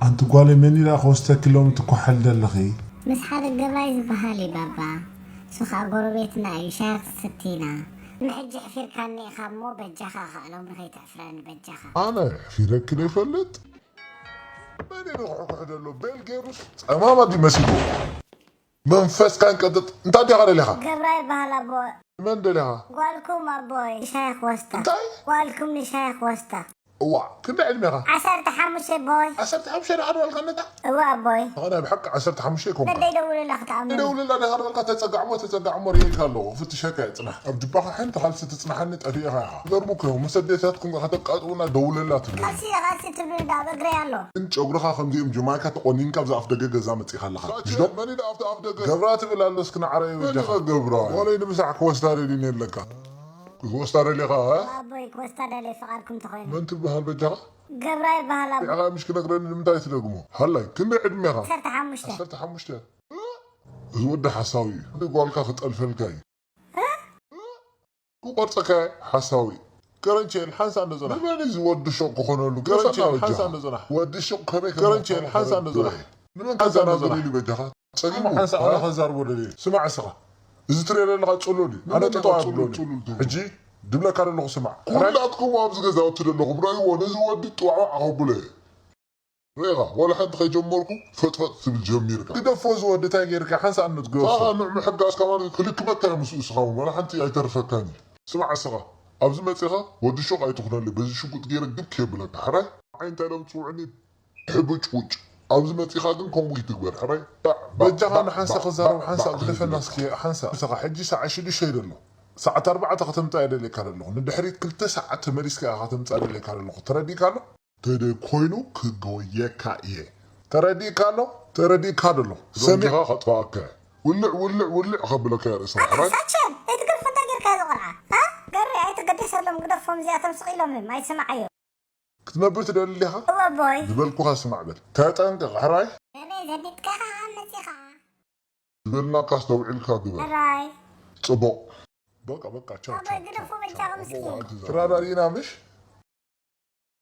ኣንቲ ጓለይ፣ መን ኢላ ክወስደኪ ሎሚ ትኳሓሊ ዘለኺ? ምስ ሓደ ገብራይ ዝበሃል እዩ ባባ። እሱ ኸዓ ጎረቤትና እዩ፣ ሻሂ ክትሰቲ ኢና። ንሕጂ ሕፊርካኒ ኢኻ እሞ በጃኻ ኸዓ ሎሚ ከይተሕፍረኒ በጃኻ። ኣነ ሕፊረኪ ዶ ይፈልጥ? መን እዩ ንኹሕኩሕ ዘሎ? ቤል ገይሩስ ጸማማ ድዩ መሲልዎ? መንፈስካን ቀጥጥ። እንታይ ዲኻ ደሊኻ? ገብራይ ይበሃል ኣቦ። መን ደሊኻ? ጓልኩም ኣቦይ ንሻሂ ክወስዳ። እንታይ? ጓልኩም ንሻሂ ክወስዳ። እዋ፣ ክንደይ ዕድሜኻ? ዓሰርተ ሓሙሽተ ቦይ። ዓሰርተ ሓሙሽተ ዲኻ ደበልካ ነታ? እዋ ኣቦይ። ኣነ ብሓቂ ዓሰርተ ሓሙሽተ ኣይኮንኩን። ነደይ ደውልላ ክትኣምኑ። ደውልላ ዲኻ ደበልካ? ተጸጋዕሞ፣ ተጸጋዕሞ ርእየልካ ኣለኹ። ክፍትሸካ እየ፣ ጽናሕ። ኣብ ጅባኻ ሓንቲ ካልሲ ትጽናሓኒ ጠፊእኻ ኢኻ። ይገርሙካ እዮም። ምስ ኣዴታትኩም ከተቃጥቡና ደውልላ ትብሉ። ካልሲ፣ ካልሲ ትብሉ እንዳ ኣብ እግረይ ኣሎ። ግን ጨጉርኻ ከምዚኦም ጀማይካ ተቆኒንካ ኣብዚ ኣፍ ደገ ገዛ መጺኻ ኣለኻ። ምሽ ዶ? መን ኢሉ ኣብቲ ኣፍ ደገ? ገብራ ትብል ኣሎ፣ እስኪ ንዓረየ መን በጃኻ። ኢኻ ገብራ? ዋለይ ንምሳሕ ክወስዳ ደልዩኒ ኣለካ። ክወስዳ ደሊኻ፣ እ? ኣቦይ ክወስዳ ደልየ ፍቓድኩም ተኾይኑ። መን ትበሃል በጃኻ? ገብራ ይበሃል ኣቦ። ንዓኻ ምሽ ክነግረኒ ንምንታይ ትደግሞ? ሃላይ፣ ክንደይ ዕድሜኻ? ዓሰርተ ሓሙሽተ። ዓሰርተ ሓሙሽተ። እዚ ወዲ ሓሳዊ እዩ። ጓልካ ክጠልፈልካ እዩ። እ? ክቆርጸካ እየ፣ ሓሳዊ። ከረንቸል ሓንሳ እንዶ ጽናሕ። ንመን እዩ እዚ ወዲ ሹቕ ክኾነሉ? ከረንቸል ሓንሳ እንዶ ጽናሕ። ወዲ ሹቕ ከመይ ከም ከረንቸል ሓንሳ እንዶ ጽናሕ። ንመን ሓንሳ እንዶ ከዘናግር ጽናሕ። ኢሉ በጃኻ? ጸጊሙ። ሓንሳ ኣነ ከዛርቦ ደልየ። ስማዕ እስኻ። እዚ ትሪኦ ዘለኻ ጽሉል እዩ። ኣነ ንመን ጥጠው ኢኻ ኣብሎን እዩ። ጽሉል፣ ጽሉል ትብሉ? ሕጂ ድብለካ ዘለኹ ስማዕ። ኩላትኩም ኣብዚ ገዛውቲ ዘለኹም ረእይዎ፣ ነዚ ወዲ ጥዋዕዋዕ ኣኸብሎ እየ። ርኢኻ፣ ዋላ ሓንቲ ከይጀመርኩ ፈጥፈጥ ትብል ጀሚርካ። ግደፎ፣ እዚ ወዲ እንታይ ጌርካ? ሓንሳእ ንግደፎ። ንዑ ምሕጋዝካ ማለት ክልክመካ እየ ምስኡ፣ እስኻ እውን ዋላ ሓንቲ ኣይተርፈካን እዩ። ስማዕ እስኻ፣ ኣብዚ መጺኻ ወዲ ሹቕ ኣይትኹነለይ፣ በዚ ሽጉጥ ገይረ ግብ ከየብለካ፣ ሕራይ? ንዓይ እንታይ ኢሎም ዝጽውዑኒ? ሕቡጭውጭ። ኣብዚ መጺኻ ግን ከምኡ ይትግበር፣ ሕራይ? ባዕ፣ ባዕ፣ በጃኻ ባዕ፣ ንሓንሳእ ባዕ፣ ክዛረብ፣ ባዕ፣ ሓንሳእ ባዕ ግደፈና ክይብለካ። እስኪ፣ ሓንሳእ። እስኻ ሕጂ ሰዓት ሽዱሽተ እዩ ዘሎ። ሰዓት ኣርባዕተ ከተምጽኣ እየ ደልየካ ዘለኹ። ንድሕሪት ክልተ ሰዓት ተመሊስካ ኢኻ ከተምጽኣ ደልየካ ዘለኹ። ተረዲእካ ኣሎ? ተደይ ኮይኑ ክጎየካ እየ። ተረዲእካ ኣሎ? ተረዲእካ ደሎ። ሰሚዕ ዘውዲኻ ከጥፋኣካ እየ። ውልዕ፣ ውልዕ፣ ውልዕ ከብለካ እየ ርእስኻ። ኣታ ሕራይ? ሳቸን፣ ኣይትገድፎ እንታይ ጌርካ እዚ ቆልዓ? እ? ገሪ ኣይትገደሰሎም፣ ግደፎም፣ እዚኣቶም ስቕ ኢሎም እዮም፣ ኣይስምዓዮም። ክትነብር ትደሊ ዲኻ? እወ ኣቦይ። ዝበልኩኻ ስማዕ በል። ተጠንቀቕ፣ ሕራይ? ገሪ ዘኒጥካ ኢኻ መጺኻ። ዝበልናካ ኣስተውዒልካ ግበር። ሕራይ። ጽቡቕ። በቃ፣ በቃ፣ ቻው፣ ኣቦይ፣ ቻው፣ ግደፎ ቻው፣ በጃኹም ቻው። እስኪ። ኣቦ፣ ኣንተ ዘ-፣ ተራዳዲእና ምሽ?